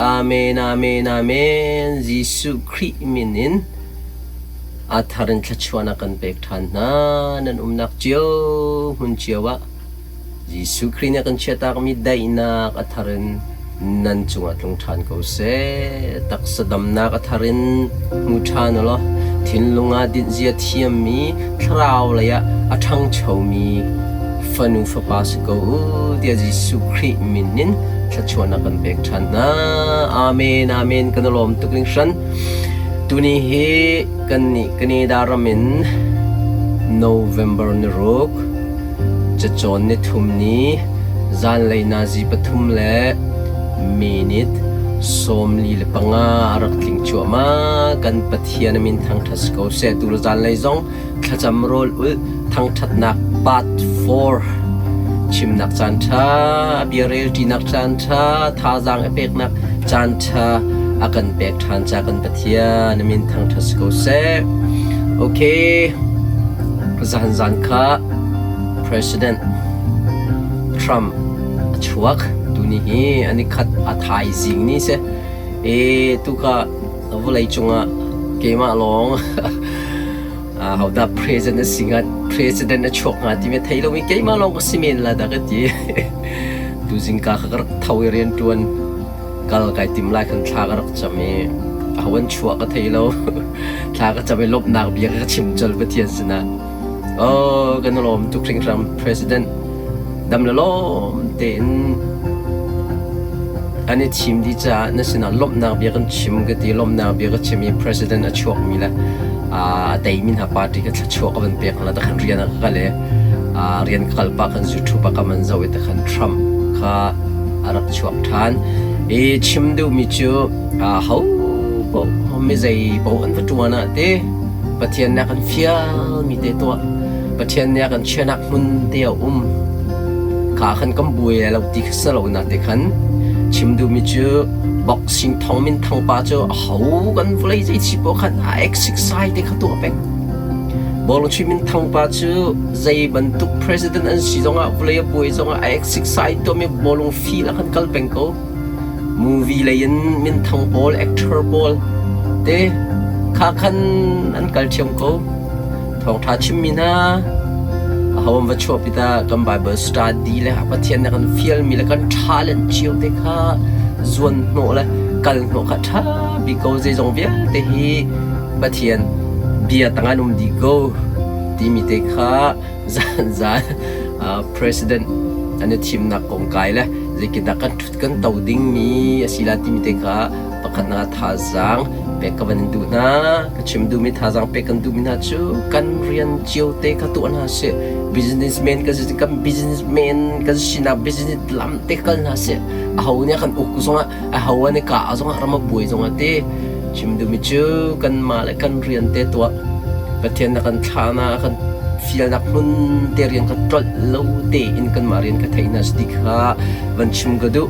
Amen, amen, amen. Jesuh Khrih min in a thar in thluachuahnak kan pek ṭhan hna. Nan umnak cio hmun cio ah Jesuh Khrih nih a kan chiahtakmi daihnak a thar in nan cungah tlung ṭhan ko seh. Taksa damnak a thar in hmu ṭhan u law thinlung ah dinhzia thiammi thlarau lei ah a ṭhangchomi fanu fapa si ko u tiah Jesuh Khrih min in thluachuahnak kan pek ṭhan hna. Amen, amen. Kan i lawm tuk hringhran. Tuni hi kannih Canada ram in November ni ruk, cacawn ni thum ni, zanlei nazi pathum le minute 45 a rak tling cuahmah. Kan Pathian a min thangṭhat si ko seh. Tu le zanlei zong Thlacam rawl ulh thangṭhatnak part 4 chimnak caanṭha, bia relṭinak caanṭha, thazaang i peknak caanṭha a kan pek ṭhan ca kan Pathian a min thangṭhat si ko seh. Okay, zan zan kha President Trump a chuak tuni hi ani khat a thaizing ni si. E tu kha Vawlei cungah keimah lawng hodah president a si hnga, president a chuak hnga timi a thei lomi keimah lawng ka si men la dah ka ti. Tuzing ka ka rak tho i rianṭuan kal kai tim lai khan thla ka rak cam i aho an chuah ka thei lo. Thla ka cam i lawmhnak bia ka chim colh Pathian sinah. Oh, kan i lawm tuk hringhran President. Dam le lawm tein an i thim dih caah na sinah lawmhnak bia kan chim ka ti. Lawmhnak bia ka chim i President a chuakmi le a teimi hna party ka thluachuah ka van pek hna takhan rian ah ka kal i rian ka kal pah khan YouTube ah ka man zoh i takhan Trump kha a rak chuak ṭhan. I chim duhmi cu ho paoh mi zei paoh an va ṭuan ah ti Pathian nih a kan fialmi te tuah. Pathian nih a kan chiahnak hmun te a um. Kha khan kan buai lai lo ti kha si lo na te khan chim duhmi cu boxing thong min thang pa cu aho kan vawlei zei chi poh khan a exercise te kha tuah peng. Bawlungchuih min thang pa cu zei bantuk president an si zongah vawlei a buai zongah a exercise tuahmi bawlung field ah khan kal peng ko. Movie lei in minthang pawl, actor pawl te kha khan an kal ṭhiam ko. Thawngṭha chimmi hna aho an va chuahpi dah kan Bible study le Pathian nih a kan fialmi le kan talent cio te kha zuan hnawh le kal hnawh kha ṭha bik ko. Zeizong vialte hi Pathian bia tang an um dih ko timi te kha zan president an i thimnak kong kai le zeitindah kan ṭhut kan to dingmi a si la timi te kha pakhatnak thazaang pek ka van in duh hna. Ka chim duhmi thazaang pek kan duhmi hna cu kan rian cio te kha tuah hna sih. Businessman kan si kan businessman kan sinak business lam te kal hna sih. Aho nih a kan uk zongah aho an i kah zongah ram a buai zongah ti chim duhmi cu kanmah le kan rian te tuah Pathian na kan thlah na kan fialnak hmun te rian ka ṭolh lo tein kanmah rian ka theih hna si kha van chim ka duh.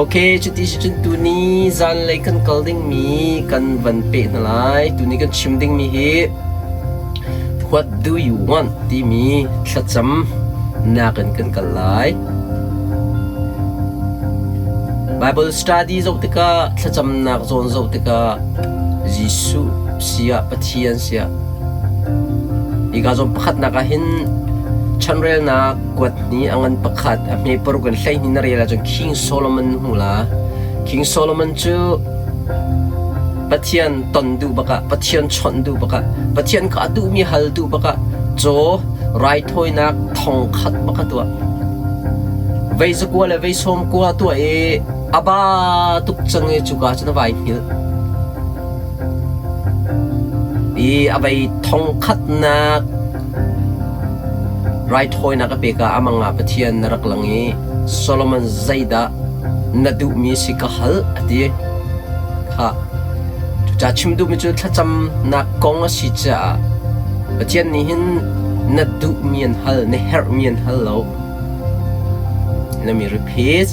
Okay, cuti si cun tuni zanlei kan kal dingmi kan van peh hna lai. Tuni kan chim dingmi hi What do you want timi thlacam nakin kan kal lai. Bible study zoh tikah thlacamnak zawn zoh tikah Jesuh siah Pathian siah hika zawn pakhatnak ah hin chanrelnak kuat ni a ngan pakhat a hme paruk in 12 na rel ahcun King Solomon hmu la. King Solomon cu Pathian ton duh bakah Pathian chawnh duh bakah Pathian kha a duhmi hal duh bakah caw raithawinak thong khat bak a tuah. Vei zakua le vei sawm kua tuah i a ba tuk cang i cuka cun a vai hngilh. I a vei thong khatnak raithawinak a pek ah a mang ah Pathian na rak lang i Solomon zeidah na duhmi si ka hal a ti. Khah. Cucaah chim duhmi cu thlacamnak kong a si caah Pathian nih hin na duhmi an hal, na herhmi an hal lo. Let me repeat.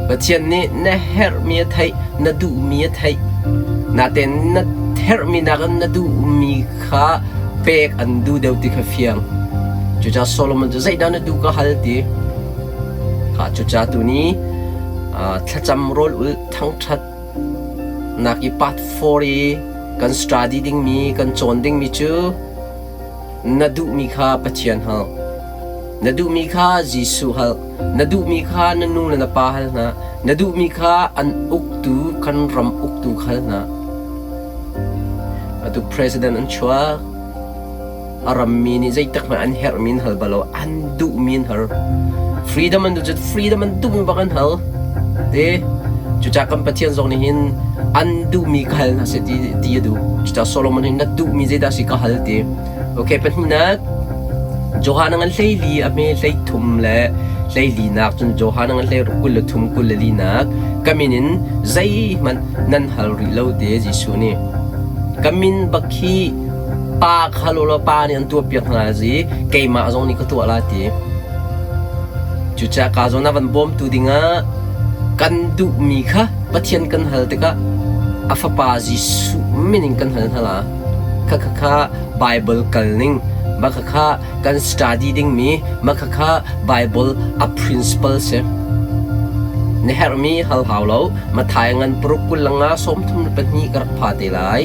Pathian nih na herhmi a theih, na duhmi a theih. Natein na herhmi nakin na duhmi kha pek an duh deuh ti kha fiang. Cucaah Solomon cu zeidah na duh ka hal ti. Kha cucaah tuni thlacam rawl ulh thangṭhat. Pakhatnak i part 4 i kan study dingmi, kan cawn dingmi cu na duhmi kha Pathian hal. Na duhmi kha Jesuh hal. Na duhmi kha na nu le na pa hal hna. Na duhmi kha an uktu, kan ram uktu hal hna. Atu president an chuak. A rammi nih zeitik hmanh an herhmi an hal bal lo. An duhmi an hal. Freedom an duh cu freedom an duhmi bak an hal. Te cucaah kan Pathian zong nih hin an duhmi ka hal hna seh ti, ti a duh. Cucaah Solomon hin na duhmi zeidah si ka hal ti. Okay, pahnihnak Johan a ngan 14 a hme 13 le 14nak cun Johan a ngan 23 24nak ka min in zeihmanh nan hal rih lo te Jesuh nih. Ka min bak hi pa kha lo law pa nih an tuahpiak hna zi keimah zong nih ka tuah la ti. Cucaah ka zawn a van bawmtu dingah kan duhmi kha Pathian kan hal tikah a fapa Jesuh min in kan hal hna la. Khakha Bible kal ning mah khakha kan study dingmi mah khakha Bible a principle si. Na herhmi hal hau lo Mathai ngan paruk 25 32 ka rak pha te lai.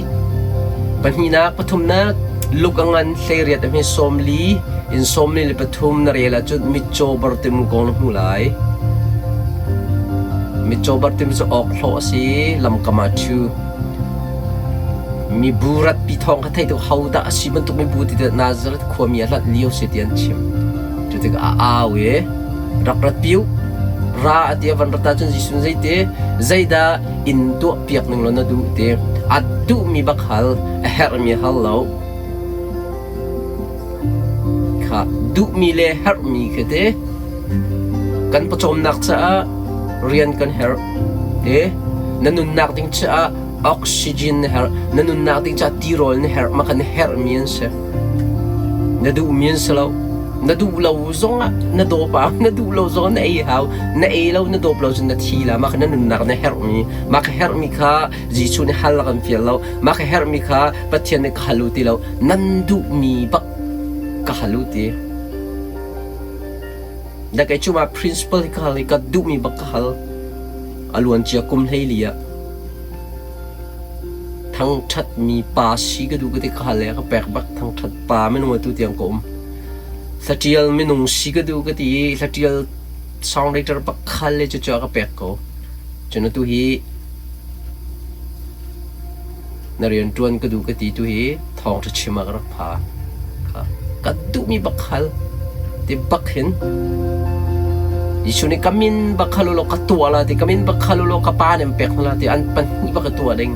Pahnihnak pathumnak Luke a ngan 18 a hme 40 in 43 na rel ahcun mitcaw bartim kong na hmu lai. Mitcaw bartim cu awkhlawh a si lamkam ah ṭhu. Mibu ratpi thawng kha theih tuk hodah a si bantuk mibu ti tiah Nazareth khuami a hlanh lio si ti an chim. Cu tikah a au i rak ratpi u. Ra a ti a van rat ahcun Jesuh nih zeiti zeidah in tuahpiak ning law na duh ti a duhmi bak hal a herhmi hal lo. Kha duhmi le herhmi khi te kan pawcawmnak caah rian kan herh te na nunnak ding caah oxygen na herh na nunnak ding caah tirawl na herh mah kha na herhmi an si na duhmi an si lo na duh lo zongah na dawp hau na duh lo zongah na ei hau na ei lo na dawp lo cun na thi la mah kha na nunnak na herhmi mah kha herhmi kha Jesuh nih hal a kan fial lo mah kha herhmi kha Pathian nih ka hal u ti lo nan duhmi bak ka hal u ti da kei cu ma principle hi ka hal i ka duhmi bak ka hal a luan cia kum 14 ah thangṭhatmi pa si ka duh ka ti ka hal i ka pek bak thangṭhat pa minung atu tiang ka um hlatial minung si ka duh ka ti i hlatial songwriter bak khal le cucu a ka pek ko cun atu hi Na rianṭuan ka duh ka ti tu hi thawngṭha chim ah ka rak pha. Ka duhmi bak hal ti bak hin Jesuh nih ka min bak hal ulaw ka tuah la ti ka min bak hal ulaw ka pa nih an pek hna la ti an pahnih bak ka tuah ding.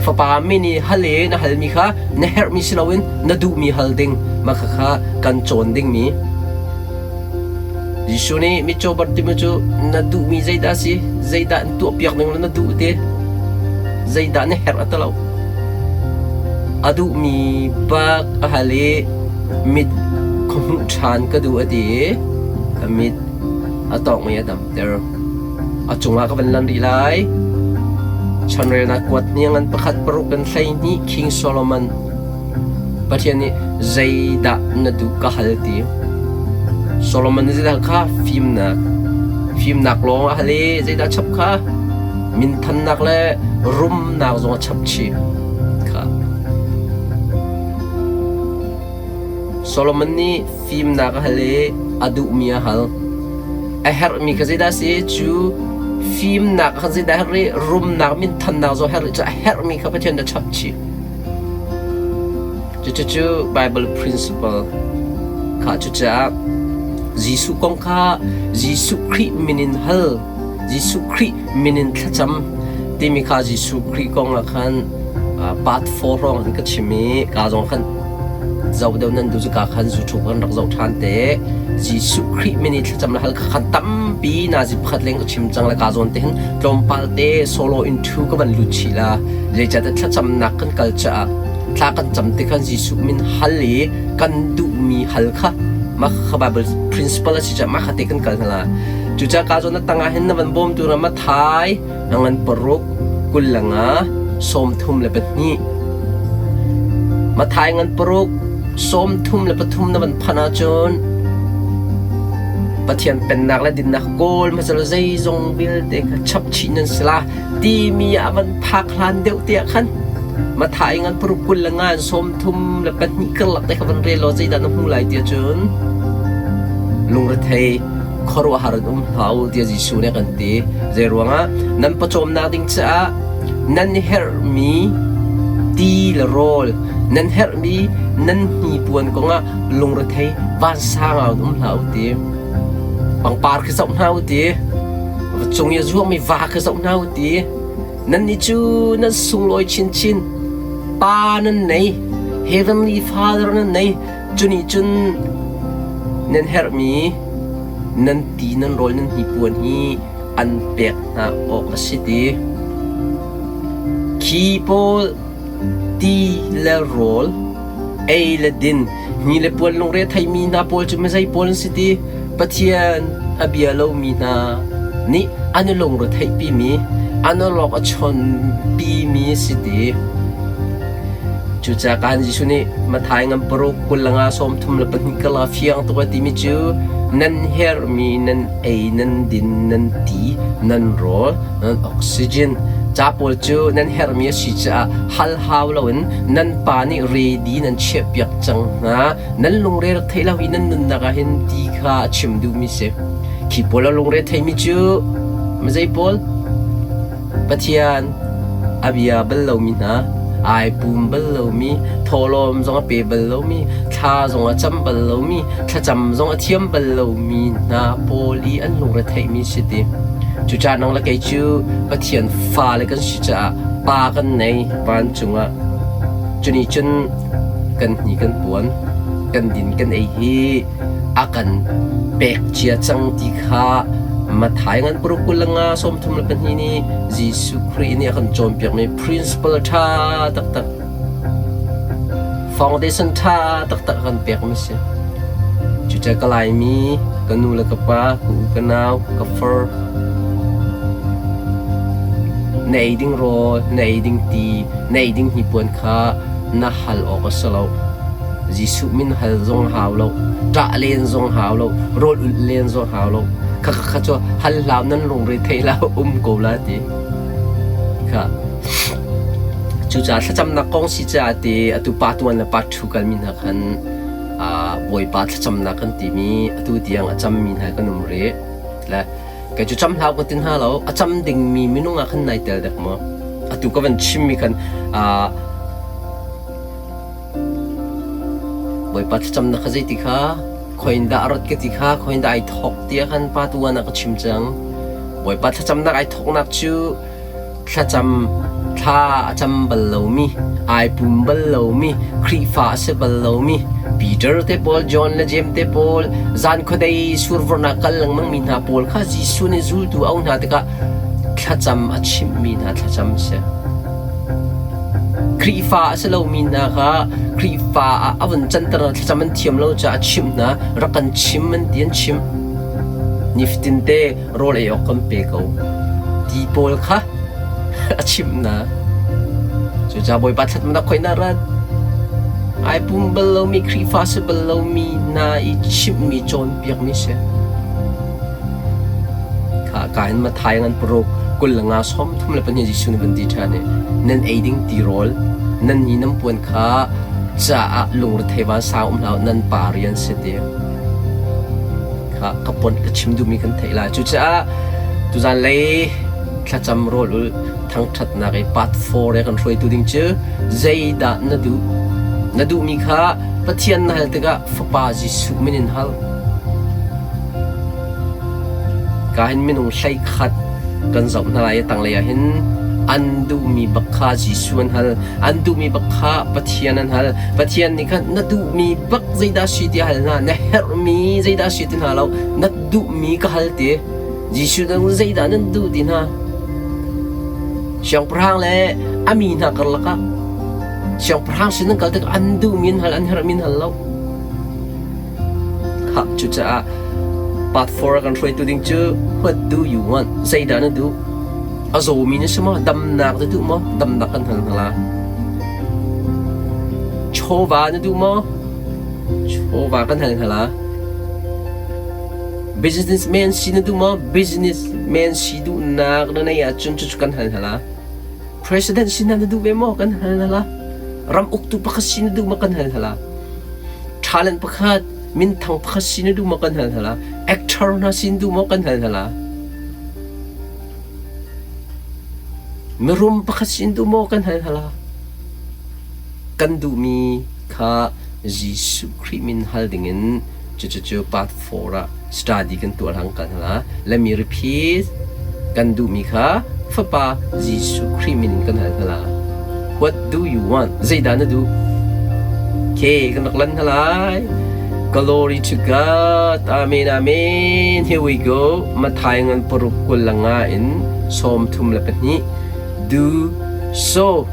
Fapa min i hal i na halmi kha na herhmi si loin na duhmi hal ding mah khakha kan cawn dingmi Jesuh nih mitcaw Bartimaeus cu na duhmi zeidah a si? Zeidah an tuahpiak ning na duh ti? Zeidah na herh a ti lo. A duhmi bak a hal i mit khuahmuh ṭhan ka duh a ti i a mit a tawngh i a damter. A cungah ka van lan rih lai. Chanrelnak kuat hniang an pakhat paruk in 12 King Solomon Pathian nih zeidah na duh ka hal ti. Solomon nih zeidah kha fimnak fimnak lawng a hal i zeidah chap kha minthannak le rumnak zong a chap chih kha. Solomon nih fimnak a hal i a duhmi a hal. A herhmi kha zeidah a si? Cu fimnak kha zeidah a herh i rumnak minthannak zong a herh i cu a herhmi kha Pathian nih a chap chih. Cucu Bible principle kha cucaah Jesuh kong kha Jesuh Khrih min in hal, Jesuh Khrih min in thlacam timi kha Jesuh Khrih kong ah khan part 4 hrawng in ka chim i ka zong khan zoh deuh nan duh cu ka khan YouTube kan rak zoh ṭhan te. Jesuh Khrih min i thlacam le hal kha khan tampi nazi pakhat leng ka chim cang le ka zawn te hin tlawmpal te solo in thu ka van lut chih la. Zeicahtiah thlacamnak kan kal caah thla kan cam ti khan Jesuh min hal i kan duhmi hal kha mah kha Bible principle a si caah mah kha te kan kal hna la. Cucaah ka zawn na tangah hin na van bawmtu na Mathai na ngan paruk 25 32 Mathai ngan paruk 33 na van phanh ahcun. Pathian pennak le dinnak kawl hmasa law zeizong vialte kha chap chih nan si la timi ah van phak hlan deuh te ah khan Matthai ngan paruk 20 le nga 32 karlak te kha van rel law zeidah na hmu lai tiah cun lungrethei khuaruahhar in um hlah u tiah Jesuh nih a kan ti. Zei ruangah nan pawcawmnak ding caah nan herhmi ti le rawl nan herhmi nan hnipuan kongah lungrethei vansang ah um hlah u ti. Pangpar khi zoh hna u ti. Cung i a zuangmi va khi zoh hna u ti. Nannih cu nan sunglawi chinchin. Pa nan nei, Heavenly Father nan nei. Cu nih cun nan herhmi nan ti nan rawl nan hnipuan hi an pek hna awk a si ti. Khi pawl ti le rawl, ei le din, hni le puan lungre theimi hna pawl cu mizei pawl an si ti? Pathian a bia lomi hna nih an i lungre theihpimi, an awlok a chawnpimi a si ti. Cucaah kan Jesuh nih Matthai ngan paruk 25 32 kala fiang tuk a timi cu nan herhmi nan ei nan din nan ti nan rawl nan oxygen ca pawl cu nan herhmi a si caah hal hau loin nan pa nih ready nan chiahpiak cang hna nan lungre rak theih lo i nan nunnak ah hin ti kha a chim duhmi si khi pawl a lungre theimi cu zei pawl Pathian a bia bal lomi hna, ai pum bal lomi, thawhlawm zong a pe bal lomi, thla zong a cam bal lomi, thlacam zong a thiam bal lomi hna pawl i an lungre theihmi si ti. Cucaah nang le kei cu Pathian fale kan si caah pa kan nei vancung ah. Cunih cun kan hni kan puan, kan din kan ei hi a kan pek cia cang ti kha Matthai ngan paruk 25 32 nih Jesuh Khrih nih a kan cawnpiakmi principle ṭha taktak foundation ṭha taktak a kan pekmi si. Cucaah ka Laimi, ka nu le ka pa, ka u ka nau, ka far, na ei ding rawl, na ei ding ti, na ei ding hnipuan kha na hal awk a si lo. Jesuh min hal zong hau lo, ṭah len zong hau lo, rawl ulh len zong hau lo. Kha kha cu hal hlau nan lungre thei la um ko la ti. Kha cucaah thlacamnak kong si caah ti atu pa tuan le pa ṭhu kalmi hna khan Bawipa thlacamnak kan timi atu tiang a cammi hna kan um rih. Le kei cu cam hlau ka ti hna lo, a cam dingmi minung ah khan nai tel dek maw? Atu ka van chimmi khan Bawipa thlacamnak kha zeiti kha khoin dah a rat ka ti kha khoin dah ai thawk tiah khan pa tuan ah ka chim cang. Bawipa thlacamnak ai thawknak cu thlacam thla a cam bal lomi, ai pum bal lomi, Khrihfa a si bal lomi, Peter te pawl, John le Jeim te pawl, zan khuadei survornak kal lengmang mi hna pawl kha Jesuh nih zultu a auh hna tikah thlacam a chimhmi hna thlacam a si. Khrihfa a si lomi hna kha Khrihfa ah a vun canter hna, thlacam an thiam lo caah a chimh hna, rak kan chim an ti an chimh. Nifatin te rawl ei awk kan pe ko ti pawl kha a chimh hna. Cucaah Bawipa thlatnak khoi na rat. Ai pum bal lomi Khrihfa si bal lomi hna i chimhmi cawnpiakmi si. Kha ka in Matthai ngan paruk 25 32 Jesuh nih van ti ṭhan i nan ei ding tirawl nan ni nan puan kha caah lungrethei vansang um hlah u nan pa rian si ti kha ka pon ka chim duhmi kan theih lai. Cucaah tuzan lei thlacam rawl ul thangṭhatnak i part 4 i kan hruaitu ding cu zeidah na duh? Na duhmi kha Pathian na hal tikah Fapa Jesuh min in hal. Ka hin minung 11 kan zoh hna lai i tanglei ah hin an duhmi bak kha Jesuh an hal. An duhmi bak kha Pathian an hal. Pathian nih khan na duhmi bak zeidah si ti a hal hna. Na herhmi zeidah si ti hna lo. Na duhmi ka hal ti. Jesuh nih zeidah nan duh ti hna. Siangpahrang le a mi hna karlak ah siangpahrang sin an kal tikah an duhmi an hal, an herhmi an hal lo. Khah, cucaah part 4 a kan hruaitu ding cu what do you want? Zeidah na duh? A zawmi na si maw? Damnak na duh maw? Damnak kan hal hna la. Chawva na duh maw? Chawva kan hal hna la. Businessman si na duh maw? Businessman si duhnak na neih ahcun cucu kan hal hna la. President si na duh ve maw? Kan hal hna la. Ram uktu pakhat si na duh maw? Kan hal hna la. Talent pakhat, minthang pakhat si na duh maw? Kan hal hna la. Actor hna si na duh maw? Kan hal hna la. Mirum pakhat si na duh maw? Kan hal hna la. Kan duhmi kha Jesuh Khrih min hal dingin cucucu part 4 ah study kan tuah hlang kan hal. Let me repeat. Kan duhmi kha Fapa Jesuh Khrih min in kan hal hna. What do you want? Zeidah na duh? Okay, kan rak lan hna lai. Glory to God. Amen, amen. Here we go. Matthai ngan paruk 25 in 32. Do so.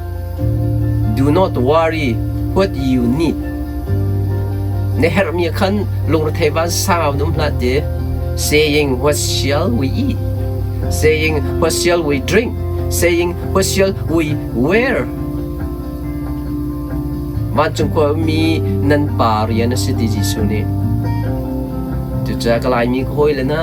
Do not worry what you need. Na herhmi khan lungrethei vansang in um hlah ti. Saying what shall we eat? Saying what shall we drink? Saying what shall we wear? Vancung khua ummi nan pa rian a si ti Jesuh nih. Cucaah ka Laimi ka hawile hna,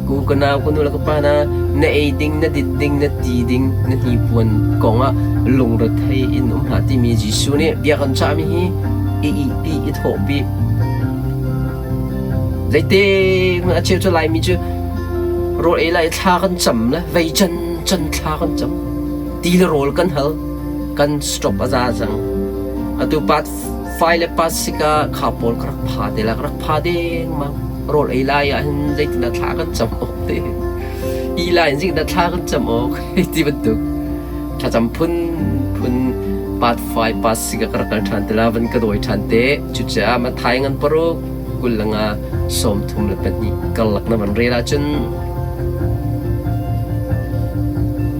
ku ka nau ka nu le ka pa hna, na ei ding, na dit ding, na ti ding, na hnipuan kongah lungrethei in um hlah timi Jesuh nih bia kan cahmi hi i ihpi, i thawhpi. Zeite hmanh a cheu cu Laimi cu rawl ei lai thla kan cam le vei can can thla kan cam. Ti le rawl kan hal, kan stop a za cang. Atu part 5 le part 6 ah kha pawl ka rak pha te la, ka rak pha dengmang. Rawl ei lai ah hin zeitindah thla kan cam awk te. I lai in zeitindah thla kan cam awk ti bantuk. Thlacam phun phun part 5 part 6 ah ka rak kal ṭhan te la, van ka dawi ṭhan te. Cucaah Matthai ngan paruk 25 32 karlak na van rel ahcun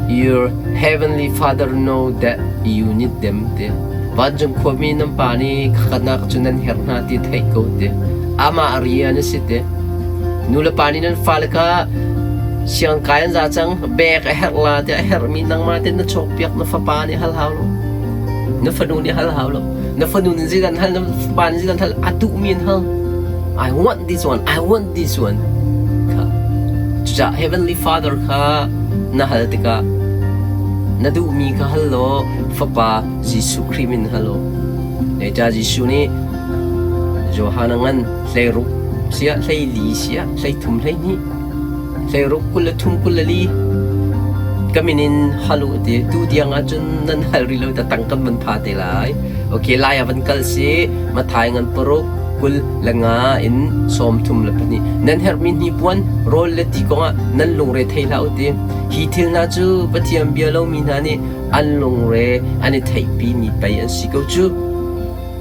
Your heavenly Father know that you need them ti. Vancung khuami nan pa nih khakatnak cu nan herh hna ti theih ko ti. Amah rian a si ti. Nu le pa nih nan fale kha siang kai an za cang, bek a herh la ti a herhmi nangmah te na cawkpiak na fapa nih hal hau lo. Na fanu nih hal hau lo. Na fanu nih zeidan hal, na fapa nih zeidan hal, a duhmi in hal. I want this one, I want this one. Kha. Cucaah Heavenly Father kha na hal tikah na duhmi kha hal law Fapa Jesuh Khrih min hal u. Zeicah Jesuh nih Johan a ngan 16 siah 14 siah 33 12 16 23 24 ka min in hal u ti tu tiang ahcun nan hal rih lo ta tang kan van pha te lai. Okay, lai ah van kal si Mathai ngan paruk 25 in 32. Nan herhmi hnipuan, rawl le ti kongah nan lungre thei hlah u ti. Hi thil hna cu Pathian bia lomi hna nih an lungre an i theihpimi pei an si ko cu.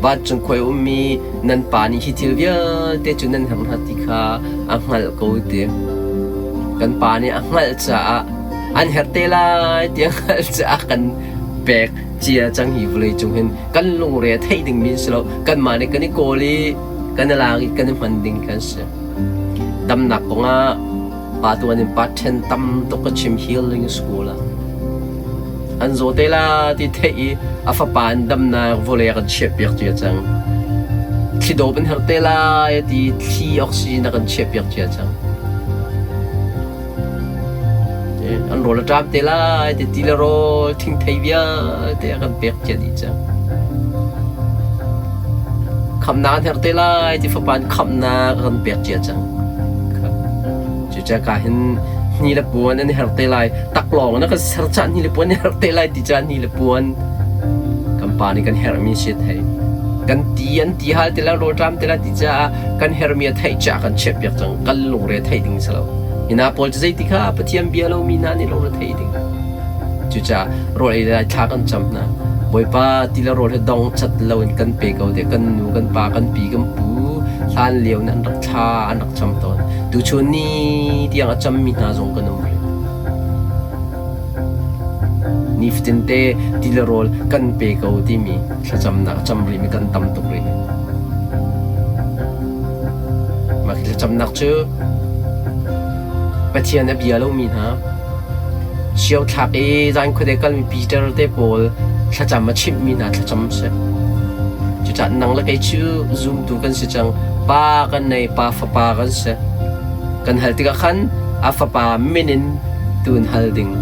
Vancung khua i ummi nan Pa nih hi thil vialte cu nan herh hna ti kha a hngalh ko ti. Kan Pa nih a hngalh caah an herh te lai ti a hngalh caah kan pek cia cang hi vawlei cung hin kan lungre a theih dingmi si lo kanmah nih kan i kawl i kan i lak i kan i hman ding kan si damnak kongah pa tuan in pa ṭhen tam tuk ka chim healing school ah an zaw te la ti theih i a fapa in damnak vawlei a kan chiahpiak cia cang thli dawp in herh te lai ti thli oxygen a kan chiahpiak cia cang An rawl a ṭam te lai ti ti le rawl thingthei vialte a kan pek cia dih cang. Khamnak an herh te lai ti fapa in khamnak a kan pek cia cang. Cucaah ka hin hni le puan an i herh te lai. Taklawng na kan ser cah hni le puan an herh te lai ti cah hni le puan kan pa nih kan herhmi si thei. Kan ti an ti hal te lai rawl ṭam te lai ti caah kan herhmi a theih cah kan chiahpiak cang. Kan lungre theih ding si lo. Hi hna pawl cu zeiti kha Pathian bia lomi hna nih lungre thei ding. Cucaah rawl ei lai thla kan cam hna. Bawipa ti le rawl hi dong cat loin kan pe ko tiah kan nu, kan pa, kan pi, kan pu hlan lio in an rak thla an rak cam tawn. Tuchun ni tiang a cammi hna zong kan um rih. Nifatin te ti le rawl kan pe ko timi thlacamnak a cam rihmi kan tam tuk rih. Mah khi thlacamnak cu Pathian a bia lomi hna sio thlak i zan khuate kalmi Peter te pawl thlacam a chimhmi hna thlacam a si. Cucaah nang le kei cu zumtu kan si cang. Pa kan nei, pa fapa kan si. Kan hal tikah khan a Fapa min in tun hal ding.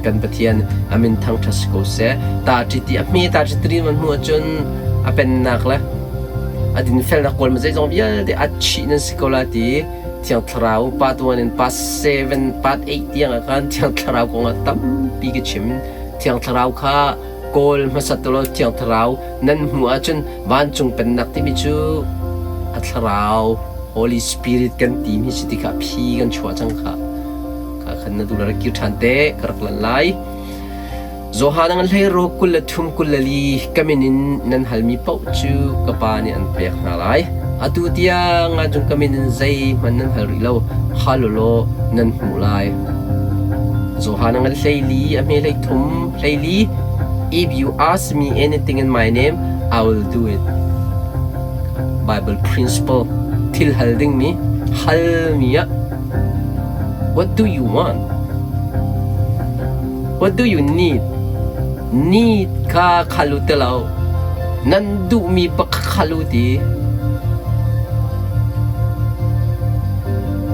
Kan Pathian a min thangṭhat si ko seh. Ta ṭi ti a hme ta ṭi tiri man hmu ahcun a pennak le a dinfelnak kawl ma zeizong vialte a chih nan si ko la ti Thiang Thlarau part 1 in part 7 part 8 tiang ah khan Thiang Thlarau kong ah tampi ka chim. Thiang Thlarau kha kawl hmasat law Thiang Thlarau nan hmuh ahcun vancung pennak timi cu a thlarau Holy Spirit kan timi si ti kha phi kan chuah cang kha. Kha khan na duh rak kir ṭhan te ka rak lan lai. Johan ngan hlei ro 23 24 ka min in nan halmi paoh cu ka pa nih an pek hna lai. Atu tiang ah cun ka min in zeihmanh nan hal rih lo. Hal u law nan hmuh lai. Johan ngan hlei li a hme hlei thum hlei li If you ask me anything in my name, I will do it. Bible principle thil hal dingmi halmi ah What do you want? What do you need? Need kha khal u ti lo. Nan duhmi pakhat khal u ti.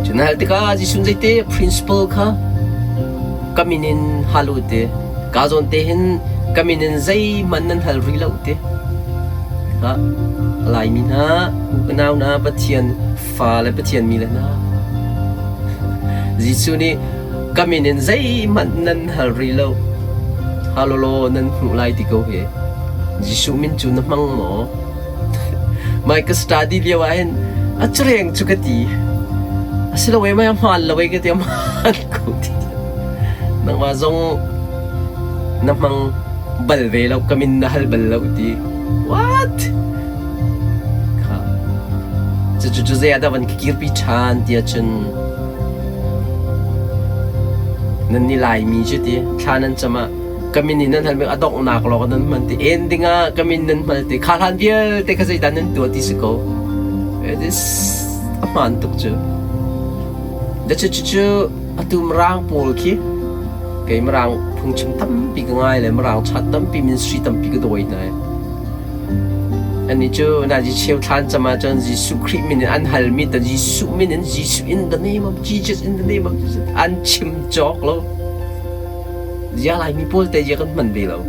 Cu na hal tikah Jesuh zeite principle kha ka min in hal u ti. Ka zawn te hin ka min in zeihmanh nan hal rih lo ti. Kha Laimi hna, u ka nau hna, Pathian fa le Pathian mi le hna. Jesuh nih ka min in zeihmanh nan hal rih lo. Hal law nan hmuh lai ti ko hi. Jesuh min cu na hmang maw? Mai ka study lio ah hin a cureng cu ka ti. Asilo e mai a hmaan lo e ka ti a hmaan ko ti. Nangmah zong na hmang bal ve lo ka min na hal bal lo ti. What? Kha. Cucu cu zei ah dah van ka kirpi ṭhan ti ahcun nan ni Laimi cu ti thla nan cam ah ka min in nan hal a donghnak lawng nan hman ti ending ah ka min nan hmal ti kha hlan vialte kha zeidah nan tuah ti si ko. It is a hmaan tuk cu. Da cu cu atu Mirang pawl khi kei Mirang phungchim tampi ka ngai le Mirang chat tampi ministry tampi ka dawi hna. Annih cu nazi cheu thlan cam ahcun Jesuh Khrih min in an halmi ta Jesuh min in Jesuh in the name of Jesus in the name of Jesus an chim cawk lo. Zia Laimi pawl te zia kan hman ve lo.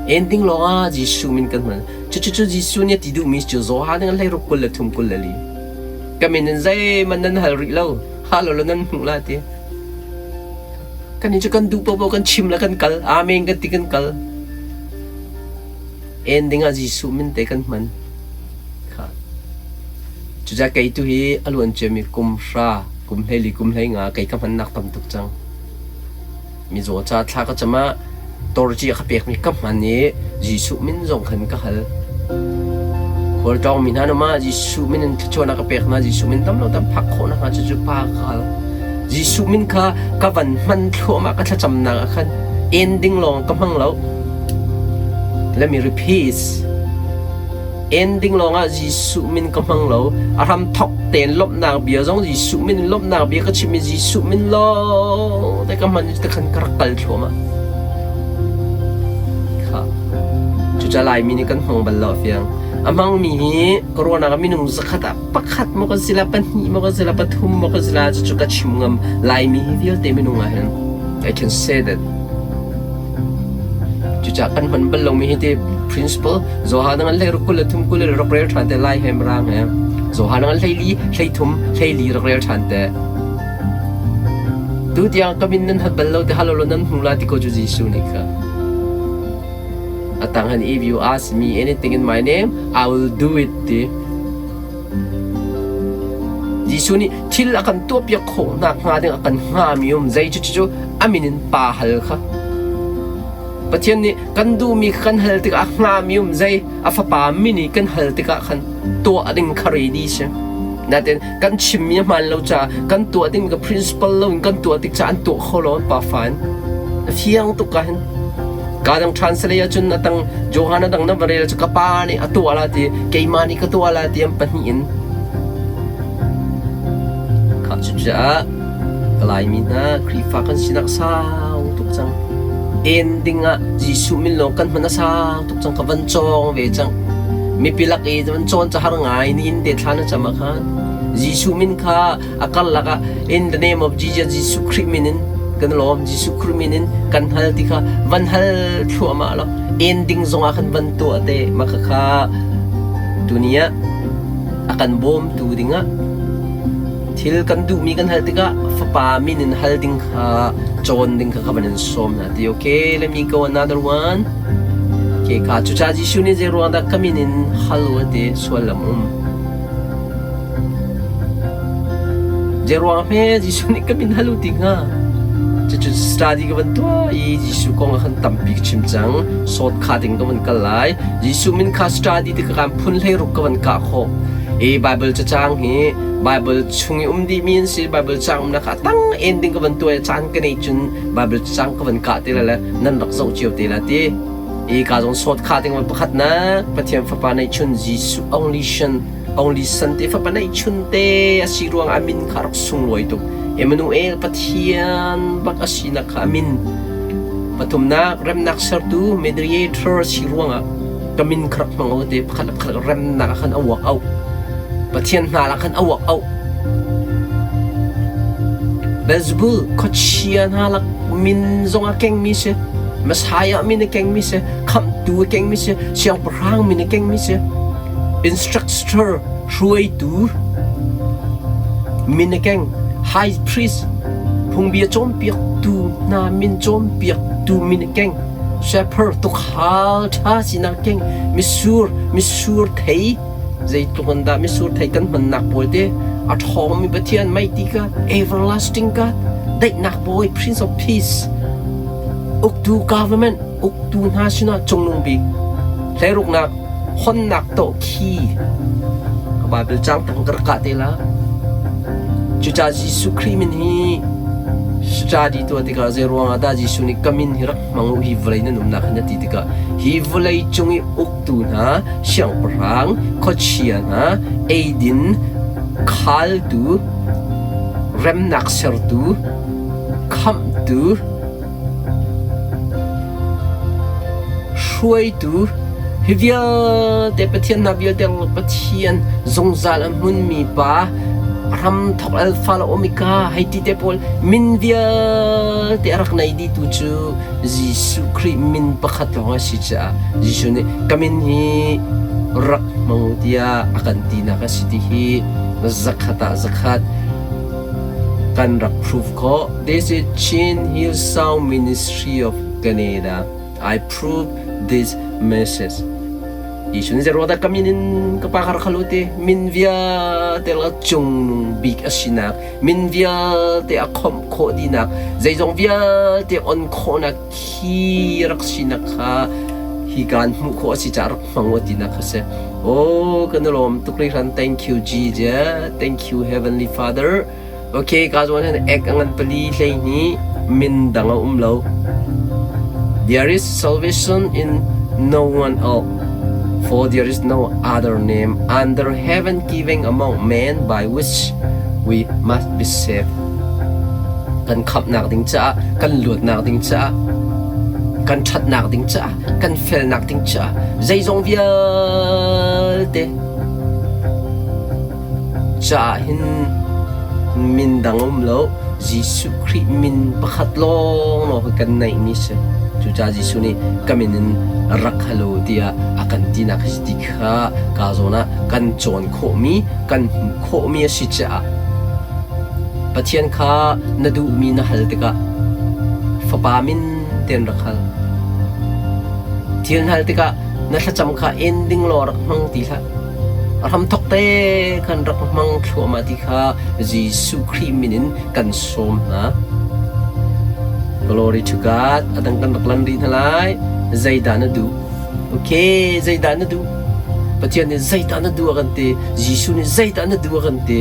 Ending lawng ah Jesuh min kan hman. Cucu cu Jesuh nih a ti duhmi cu Johan nih hlei ruk 23 24. Ka min in zeihmanh nan hal rih lo. Hal lo nan hmuh la ti. Kan cu kan duh paohpaoh kan chim le kan kal. Amen kan ti kan kal. En ding ah Jesuh min te kan hman. Kha. Cucaah kei tu hi a luan ciami kum hra, kum hleili, kum hlei nga kei ka hmannak tam tuk cang. Mizaw ca thla ka cam ah torci a ka pekmi ka hman i Jesuh min zong khan ka hal. Khualtlawngmi hna nu ma Jesuh min in thluachuahnak ka pek hna, Jesuh min tam lo tam phak khawh nakhnga cucu pa ka hal. Jesuh min kha ka van hman thluahmah ka thlacamnak ah khan ending lawng ka hmang lo. Let me repeat. Ending lawngah Jesuh min ka hmang lo. A hram thok tein lawmhnak bia zong Jesuh min in lawmhnak bia ka chim i Jesuh min lawng te ka hman i khan ka rak kal thluahmah. Kha. Cucaah Laimi nih kan hmang bal lo a fiang. A hmangmi hi ka ruahnak ah minung zakhat ah pakhat maw kan si la, pahnih maw kan si la, pathum maw kan si la, cucu ka chim ngam. Laimi hi vialte minung ah hin I can say that. Cucaah kan hman bal lomi hi ti principle Johan ngan hlei ruk 23 kul le rak rel ṭhan te lai he mirang he Johan ngan hlei li hlei thum hlei li rak rel ṭhan te tu tiang ka min nan hat bal lo te halo lo nan hmu la ti ko cu Jesuh nih kha atang han if you ask me anything in my name I will do it ti Jesuh nih thil a kan tuahpiak khawh nakhnga ding a kan hngami um zei cu cu a min in pa hal kha Pathian nih kan duhmi kha kan hal tikah a hngami um zei a fapa min i kan hal tikah khan tuah ding kha ready si natin kan chimmi a hmaan lo caah kan tuah ding ka principle lo in kan tuah tik caah an tuah kho lo an pafa in a fiang tuk ka hin ka dang translate ahcun a tang Johan a dang na va rel cu ka pa nih a tuah la ti keimah nih ka tuah la ti an pahnih in kha cucaah ka Laimi hna Khrihfa kan sinak sau tuk cang en ding ah Jesuh min lawng kan hman a sau tuk cang ka van cawng ve cang mipi lak i van cawn ca har ngai ni in te thla na cam ah khan. Jesuh min kha a karlak ah in the name of Jesus Jesuh Khrih min in kan lawm Jesuh Khrih min in kan hal ti kha van hal thluahmah law ending zong ah khan van tuah te mah kha tuni ah a kan bawmtu dingah thil kan duhmi kan hal tikah fapa min in hal ding kha cawn ding kha ka van in sawm hna ti okay let me go another one okay kha cucaah Jesuh nih zei ruang dah ka min in hal u ti suallam um Zei ruang hme Jesuh nih ka min hal u ti hnga cucu study ka van tuah i Jesuh kong ah khan tampi ka chim cang sawt kha ding ka van kal lai Jesuh min kha study ti ka kan phun hlei ruk ka van kah khawh i Bible cacang hi Bible chung i um dihmi an si Bible cang umnak kha tang ending ka van tuah i caan ka nei cun Bible cacang ka van kah te la le nan rak zoh cio te la ti i ka zong sawt kha ding pakhatnak Pathian fapa neihchun Jesuh only son only son te fapa neihchun te a si ruang ah min kha rak sunglawi tuk Emmanuel Pathian bak a sinak kha a min pathumnak remnak sertu mediator si ruangah ka min kha rak hmang u te pakhat le pakhat remnak ah khan a uak au Pathian hna lah khan a uak au Beelzebul khuachia hna lak min zong a kengmi si Messiah min a kengmi si khamhtu a kengmi si siangpahrang min a kengmi si instructor hruaitu min a keng high priest phungbia cawnpiaktu hna min cawnpiaktu min a keng shepherd tukhal ṭha sinak keng misur misur thei zeitluk in dah misur thei kan hmannak pawl te a ṭhawngmi Pathian mighty God everlasting God daihnak bawi Prince of Peace uktu government uktu hna sinah cungnung bik hleiruknak honnak tawh khi Bible cang tang ka rak kah te la cucaah Jesuh Khrih min hi study tuah tikah zei ruangah dah Jesuh nih ka min hi rak hmang u hi vawlei nan umnak hin a ti tikah hi vawlei cung i uktu hna siangpahrang khuachia hna eidin khaltu remnak sertu khamhtu hruaitu hi vialte Pathian hna vialte Pathian zungzal a hmunmi pa hramthok alpha le omega hei ti te pawl min vialte a rak nei dihtu cu Jesuh Khrih min pakhat lawng a si caah Jesuh nih ka min hi rak hmang u tiah a kan tinak a si ti hi zakhat ah zakhat kan rak proof khawh. This is Chin Hill Sound Ministry of Canada. I prove this message. Isun zero da ka min in ka pa kar khalu te min vialte la cung bik a sinak min vialte a khomh khawh dinak zeizong vialte on khawhnak khi rak sinak kha hi kan hmuh khawh a si caah rak hmang u tinak kha si oh kan lawm tuk hringhran thank you Jesus thank you heavenly father Okay, ka zawn hin ek a ngan pali hlei hnih min dang a um lo. There is salvation in no one else, for there is no other name under heaven given among men by which we must be saved. Kan khamhnak ding caah, kan luatnak ding caah, kan ṭhatnak ding caah, kan felnak ding caah, zeizong vialte Caah hin min dang a um lo. Jesuh Khrih min pakhat lawnglawng hi kan neihmi si. Cucaah Jesuh nih ka min in rak hal u tiah a kan tinak hi ti kha kaa zawn ah kan cawn khawhmi, kan hmuh khawhmi a si caah Pathian kha na duhmi na hal tikah Fapa min tein rak hal. Thil na hal tikah na thlacam kha ending law rak hmang ti hlah. A hramthawk te khan rak hmang thluahmah ti kha Jesuh Khrih min in kan sawm hna. Glory to God. A dang kan rak lan rih hna lai. Zeidah na duh? Okay, zeidah na duh? Pathian nih zeidah na duh a kan ti? Jesuh nih zeidah na duh a kan ti?